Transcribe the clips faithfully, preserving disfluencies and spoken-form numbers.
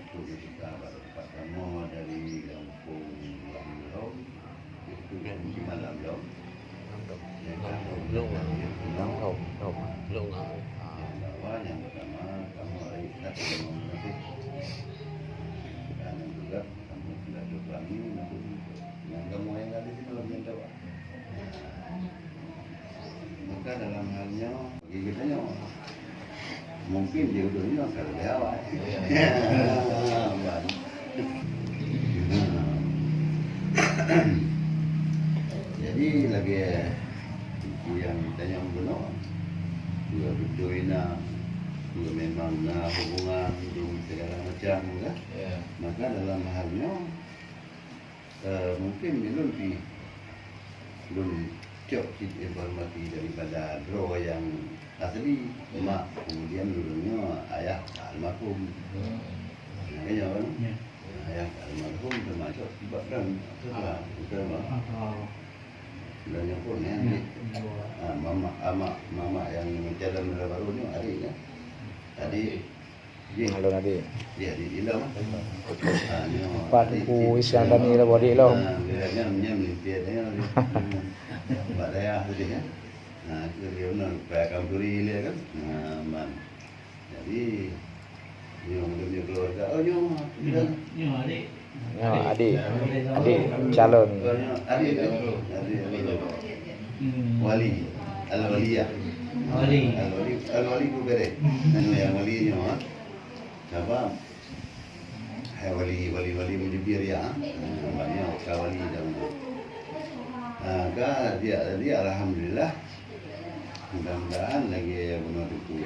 Untuk kita baru dapat kamoe dari gampông Lam Lom, itu kan di Malam Lom. Yang gampông Lom, Lom, Lom, Lom, Lom. Yang bawa yang pertama kamoe dari satu rumah sakit. Dan juga kamoe sudah berani untuk yang kamoe yang ada di malam yang dapat. Maka dalam hal nyoe, bagi kita nyoe, mungkin jodoh nyoe ka leubeh awai. Jadi lagèe yang tanyong bunoe, dua beutôi na, dua memang na hubungan, dua segala macam kan. Maka dalam hal nyoe, Eh, mungkin ulôn pih, lôn cok cit informasi daripada droe nyang asli, mak, kemudian ulôn nyoe ayah almarhum. Nah, kan nyoe kan? Ayah almarhum termasuk sebab kan, betul lah, betul lah. Dan nyang pun, ya, ah, mama, ama, mama yang calon baru nyoe adik, ya. Adik. Jih. Alun adik. Jih adik ilong. Ha, nyoe. Pat adik Teungku Islam Dani lah, adik ilong. Ha, bila nyan, nyan melintir dia. Bak dayah tadi, ya. Ha, itu dia benar, payah kanturi dia kan. Ha, man. Jadi, nyoe, nyoe keluarga. Oh, nyoe, kita. Nyoe adik. Nyoe adik, adik calon. Adik, adik, adik. Wali, Al-Waliyah. Wali. Al-Wali, Al-Wali ku bere. Anu yang wali nyoe, ha? Siapa? Hai wali, wali, wali meujubir ya, ha? Namanya ka wali dah. Ha, ka dia, dia alhamdulillah. Mudah-mudahan lagi bunoe teungku.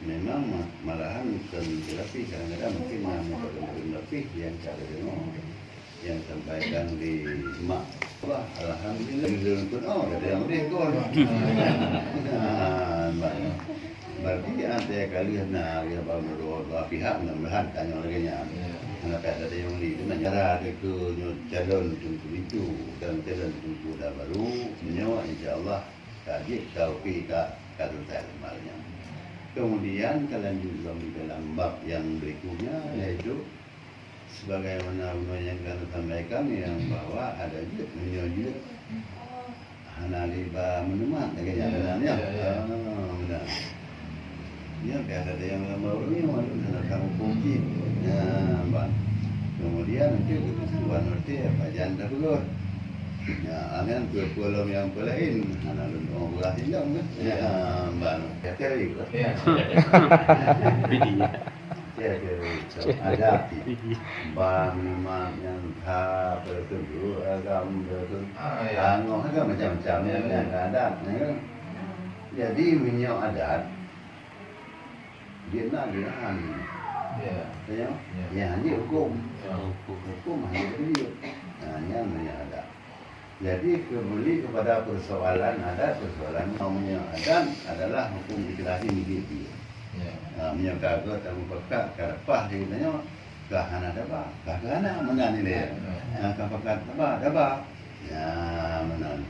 Memang ma-, malahan bukan terapi, kadang-kadang mungkin nama bukan terapi yang cara dengar, yang sampaikan di mak. Wah, alhamdulillah, di dalam pun, oh, ada yang boleh kon. Nah, ber-, berarti ada kali na, ya, baru dua, dua pihak, mudah-mudahan tanya lagi nya. Anak ada yang boleh, itu cara ke nyoe calon teungku itu dan calon teungku dah baru, nyoe insya Allah. Ka jeuet ka oke, ka, ka selesai lembaga nyan. Kemudian ka lanjut lom di dalam bab yang berikutnya, yaitu sebagaimana ulôn nyang ka sampaikan, yang bahwa ada jeuet, meunyoe jeuet hana lé ba meunumat lagèe nyan, ya, benar, ya? Ya, ya. Ah, benar. Nyan biasa ada yang lam ureueng nyoe, hana tahu kunci. Nah, bah. Kemudian nanti ketentuan nanti pajan dah beurot. Ya, angan peue-peue lom nyang peulaén, hana lôn tu'oh beurah ilong kan. Ya, bah. Ya, cari. Ya. Bidi. Ya, cari. Ada. Bang, mak, nyang ka, peue tu, agam, peue tu. Ah, ya. Angoh kan macam-macam, ya, ya, ada. Ya. Jadi, meunyoe adat, Dia na, dia na. Ya. Ya. Ya, hanya hukum. Ya. Hukum hanya dia. Nah, nyan yang ada. Jadi, kembali kepada persoalan adat, persoalan namanya adat adalah hukum ikhlas ini dia. Ya. Nah, meunyoe ka geutanyoe pakat, ka leupah dia tanya, ka hana daba, ka hana meunan dia. Ya. Nah, ka pakat daba, daba. Ya, meunan.